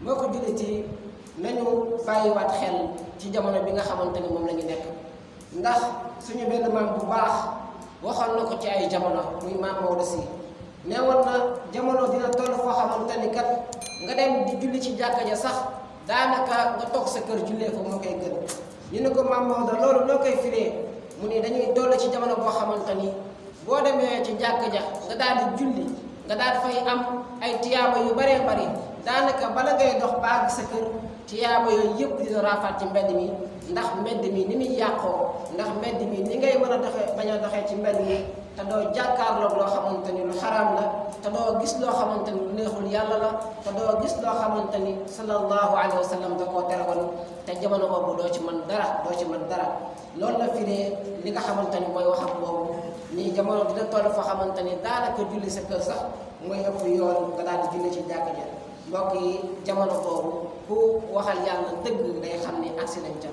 moo ko jullit yi nañu bàyyiwaat xel ci jamono bi nga xamante ni moom la ñu nekk ndax suñu benn maam bu baax waxoon na ko ci ay jamono muy maam Maodo si neewoon na jamono dina toll foo xamante ni kat nga dem di julli ci jàkka ja sax daanaka nga toog sa kër jullee fa moo koy gën ñu ne ko maam Maodo loolu noo koy firee mu ni dañuy toll ci jamono boo xamante ni boo demee ci jàkka ja nga daal di julli nga daal fay am ay tiyaaba yu baree bari daanaka bala ngay dox ba àgg sa kër tiyaaba yooyu yëpp dina raafaat ci mbedd mi ndax mbedd mi ni muy yàqoo ndax mbedd mi ni ngay mën a doxee bañ a doxee ci mbedd mi te doo jàkkaarloog loo xamante ni lu xaraam la te doo gis loo xamante ni lu neexul yàlla la te doo gis loo xamante ni sallallahu alayhi wa sallam da koo tere woon te jamono boobu doo ci mën dara doo ci mën dara loolu la firee li nga xamante ni mooy waxam boobu nii jamono dina toll foo xamante ni daanaka julli sa kër sax mooy ëpp yoon nga daal di julli ci jàkka ja mbokk yi jamono boobu ku waxal yàlla dëgg day xam ni agsi nañ ca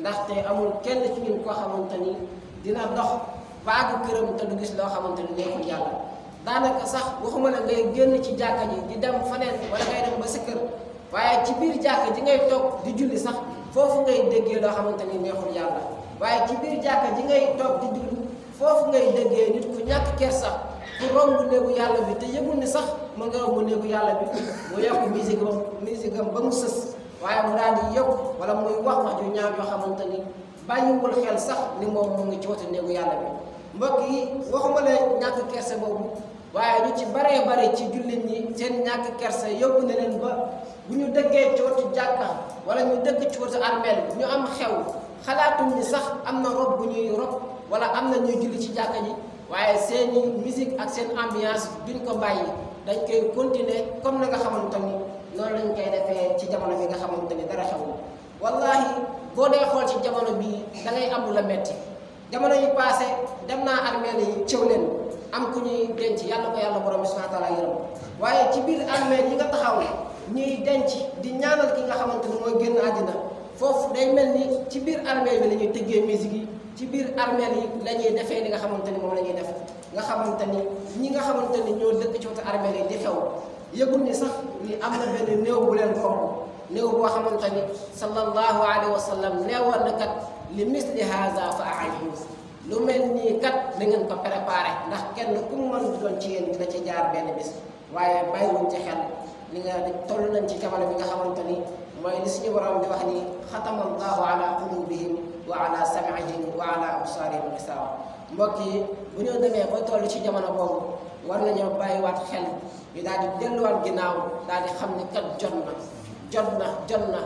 ndaxte amul kenn ci ñun koo xamante ni dina dox baagu këram te du gis loo xamante ni neexul yàlla daanaka sax waxuma la ngay génn ci jàkka ji di dem faneen wala ngay dem ba sa kër waaye ci biir jàkka ji ngay toog di julli sax foofu ngay déggee loo xamante ni neexul yàlla waaye ci biir jàkka ji ngay toog di julli foofu ngay déggee nit ku ñàkk kersa ku romb néegu yàlla bi te yëgul ni sax mën nga romb néegu yàlla bi mu yokk musique am ba mu sës waaye mu daal di yokk wala muy wax wax ju ñaaw yoo xamante ni bàyyiwul xel sax ni moom mu ngi ci wetu néegu yàlla bi mbokk yi waxuma la ñàkk kersa boobu waaye ñu ci baree bare ci jullit ñi seen ñàkk kersa yóbbu na leen ba bu ñu dëggee ci wetu jàkka wala ñu dëgg ci wetu armeel ñu am xew xalaatuñ ni sax am na rob bu ñuy rob wala am na ñuy julli ci jàkka ji waaye seeni musique ak seen ambiance duñ ko bàyyi dañ koy continuer comme na nga xamante ni noonu lañ koy defee ci jamono bi nga xamante ni dara xewul wallahi boo dee xool ci jamono bii da ngay am lu la metti jamono yi passé dem naa armeel yi cëw leen am ku ñuy denc yàlla ko yàlla borom bi subhanahu wa taala yërëm waaye ci biir armeel yi nga taxaw ñuy denc di ñaanal ki nga xamante ni mooy génn àddina foofu day mel ni ci biir armeel bi la ñuy tëggee musique yi ci biir armeel yi la ñuy defee li nga xamante ni moom la ñuy def nga xamante ni ñi nga xamante ni ñoo dëkk ci wetu armeel yi di xew yëgul ni sax ni am na benn néew bu leen romb néew boo xamante ni sallallahu alayhi wa sallam neewoon na kat li misli haza fa aayinu lu mel nii kat na ngeen ko préparé ndax kenn ku mu mën di doon ci yéen dina ci jaar benn bis waaye bàyyiwuñ ci xel li nga toll nañ ci jamono bi nga xamante ni mooy li suñu borom di wax ni xatama allahu ala qulubihim wa ala sam'ihim wa ala absarihim gisaawa mbokk yi bu ñu demee ba toll ci jamono boobu war nañoo bàyyiwaat xel ñu daal di delluwaat ginnaaw daal di xam ni kat jot na